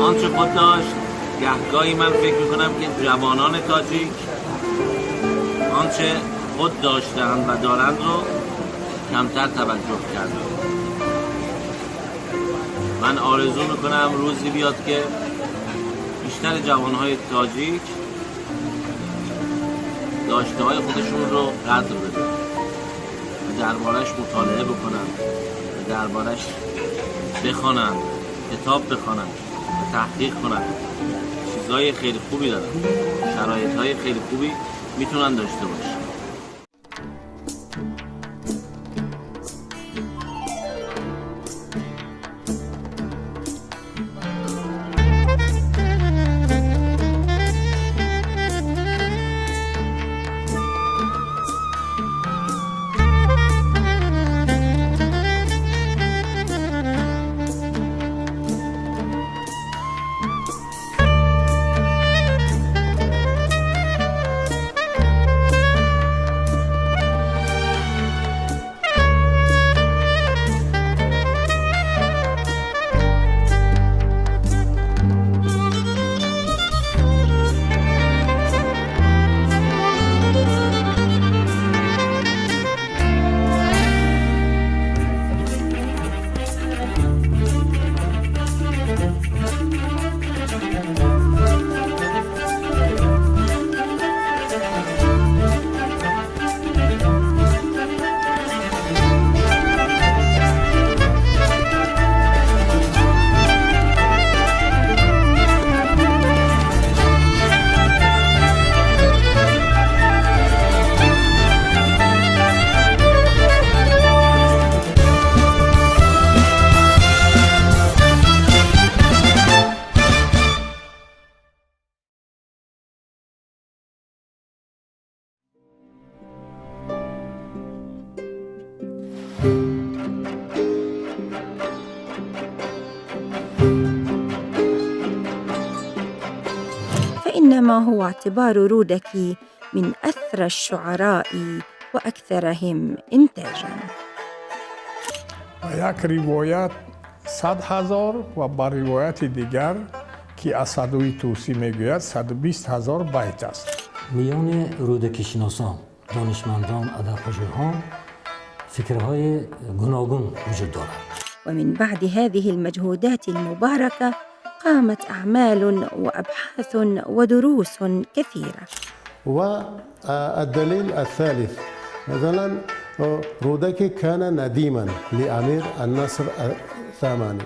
آنچه خود داشت. گهگاهی من فکر میکنم که جوانان تاجیک آنچه خود داشتند و دارند رو کمتر توجه کردند. من آرزو میکنم روزی بیاد که بیشتر جوانهای تاجیک داشته های خودشون رو قدر بدن و دربارش مطالعه بکنن و دربارش بخوانن، کتاب بخوانن و تحقیق کنن. چیزهای خیلی خوبی دارن، شرایطهای خیلی خوبی میتونن داشته باشن. فإنما هو اعتبار رودكي من أثرى الشعراء وأكثرهم إنتاجاً. یک روایت 100,000 و با روایت دیگر که اسدوی توسی میگوید 120,000 بیت است. میان رودکی شناسان، دانشمندان، ادبپژوهان فکرهای گوناگون وجود دارد. ومن بعد هذه المجهودات المباركة قامت أعمال وأبحاث ودروس كثيرة. والدليل الثالث مثلا رودكي كان نديما لأمير النصر الثماني.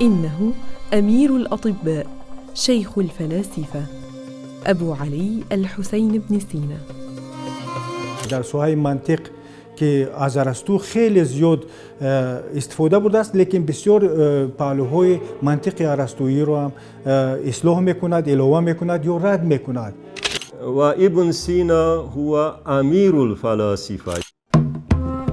إنه أمير الأطباء، شيخ الفلاسفة، أبو علي الحسين بن سينا. Дар соҳаи мантиқ, ки аз Арасту хеле зиёд истифода бурдааст, лекин бисёр паҳлӯҳои мантиқи арастуиро ҳам ислоҳ мекунад, илова мекунад ё рад мекунад. وابن سينا هو أمير الفلاسفة.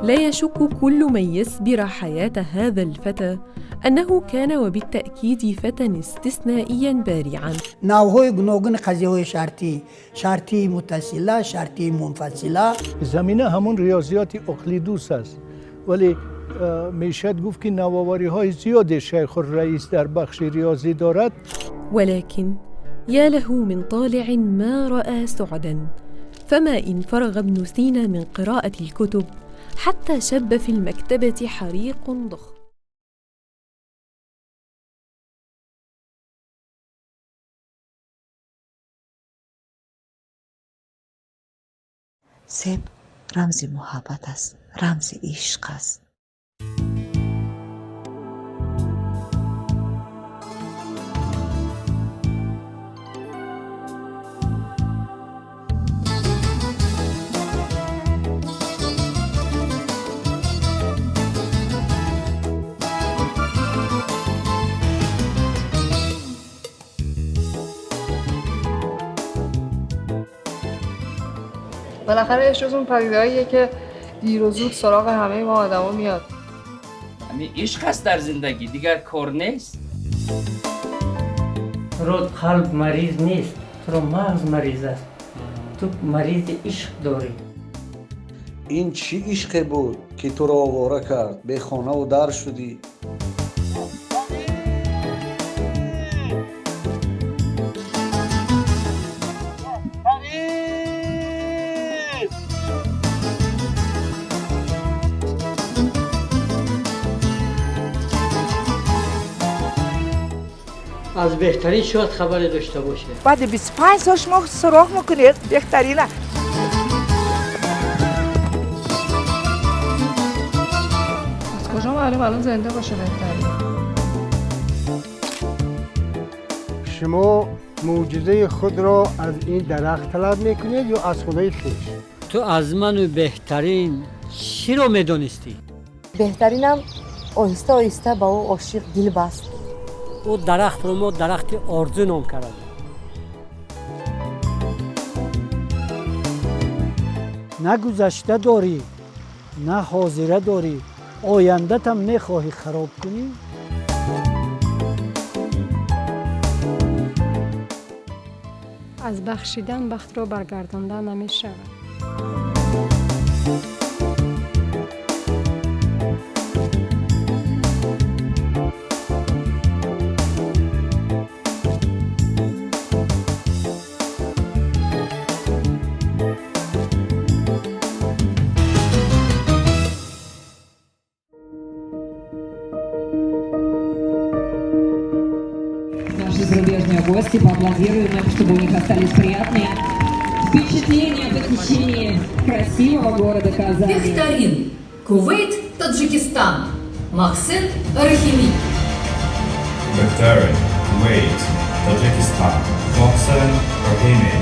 لا يشك كل من يسبر حياة هذا الفتى أنه كان وبالتأكيد فتى استثنائيا بارعا. Навъҳои гуногуни қазияҳои шартӣ: шартии муттасила, шартии мунфасила. Замина ҳамон риёзиёти Уқлидус аст, вале мешавад гуфт, ки навовариҳои зиёде Шайхурраис дар бахши риёзӣ дорад. ولكن يا له من طالع ما رأى سعدا، فما إن فرغ ابن سينا من قراءة الكتب حتى شب في المكتبة حريق ضخم. Себ рамзи муҳаббат аст, рамзи ишқ аст. بالاخره عشق اون پدیده‌ایه که دیر و زود سراغ همه ما آدما میاد. همین عشق است در زندگی، دیگر کار نیست. Род қалб мариз нест, туро мағз мариз аст, ту маризи ишқ дорӣ. Ин чӣ ишқе буд, ки туро овора кард, бехонаву дар шудӣ? Аз беҳтарин шояд хабаре дошта бошед. Баъди 25 сол шумо суроғ мекунед беҳтарина. از کجا معلوم الان زنده باشه بهترین؟ Шумо мӯъҷизаи худро аз ин дарахт талаб мекунед ё аз худои хеш? Ту аз ману беҳтарин чиро медонистӣ? Беҳтаринам оҳиста оҳиста ба ӯ ошиқ дил баст. Ӯ дарахтро мо дарахти орзу ном кардем. На гузашта дорӣ, на ҳозира дорӣ, ояндатам мехоҳӣ хароб кунӣ? Аз бахшидан бахтро баргардонда намешавад. Наши зарубежные гости, поаплодируем им, чтобы у них остались приятные впечатления о посещении красивого города Казани. Бехтарин, Кувейт, Таджикистан. Мохсен Рахими. Бехтарин, Kuwait, Tajikistan. Mohsen Rahimi.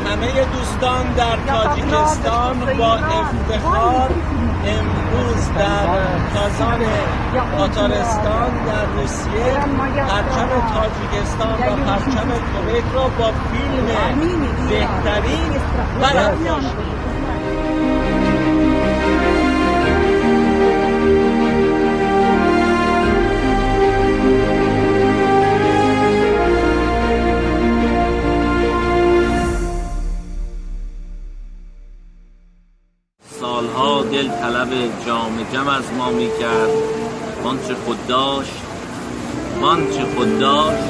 همه دوستان در تاجیکستان با افتخار امروز در کازان تاتارستان در روسیه پرچم تاجیکستان و پرچم کویت را با فیلم بهترین برافراشت. سالها دل طلب جام جم از ما میکرد، وانچه خود داشت وانچه خود داشت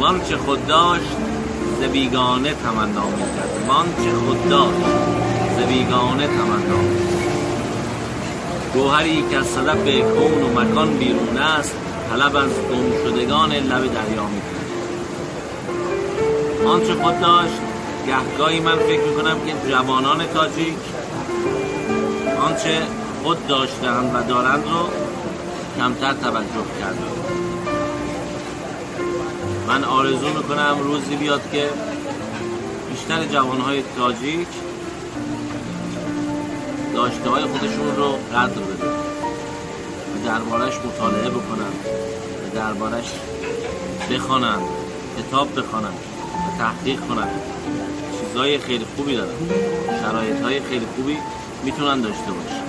وانچه خود داشت ز بیگانه تمنا میکرد، وانچه خود داشت ز بیگانه تمنا میکرد. گوهری که از صدف کون و مکان بیرون است، طلب از گم شدگان لب دریا میکرد. آنچه خود داشت، گهگاهی من فکر میکنم که جوانان تاجیک آنچه خود داشتند و دارند رو کمتر توجه کردند. من آرزو میکنم روزی بیاد که بیشتر جوانهای تاجیک داشته های خودشون رو قدر بدن و دربارش مطالعه بکنن و دربارش بخوانن، کتاب بخوانن و تحقیق کنن. چیزای خیلی خوبی دارن، شرایط های خیلی خوبی میتونن داشته باشن.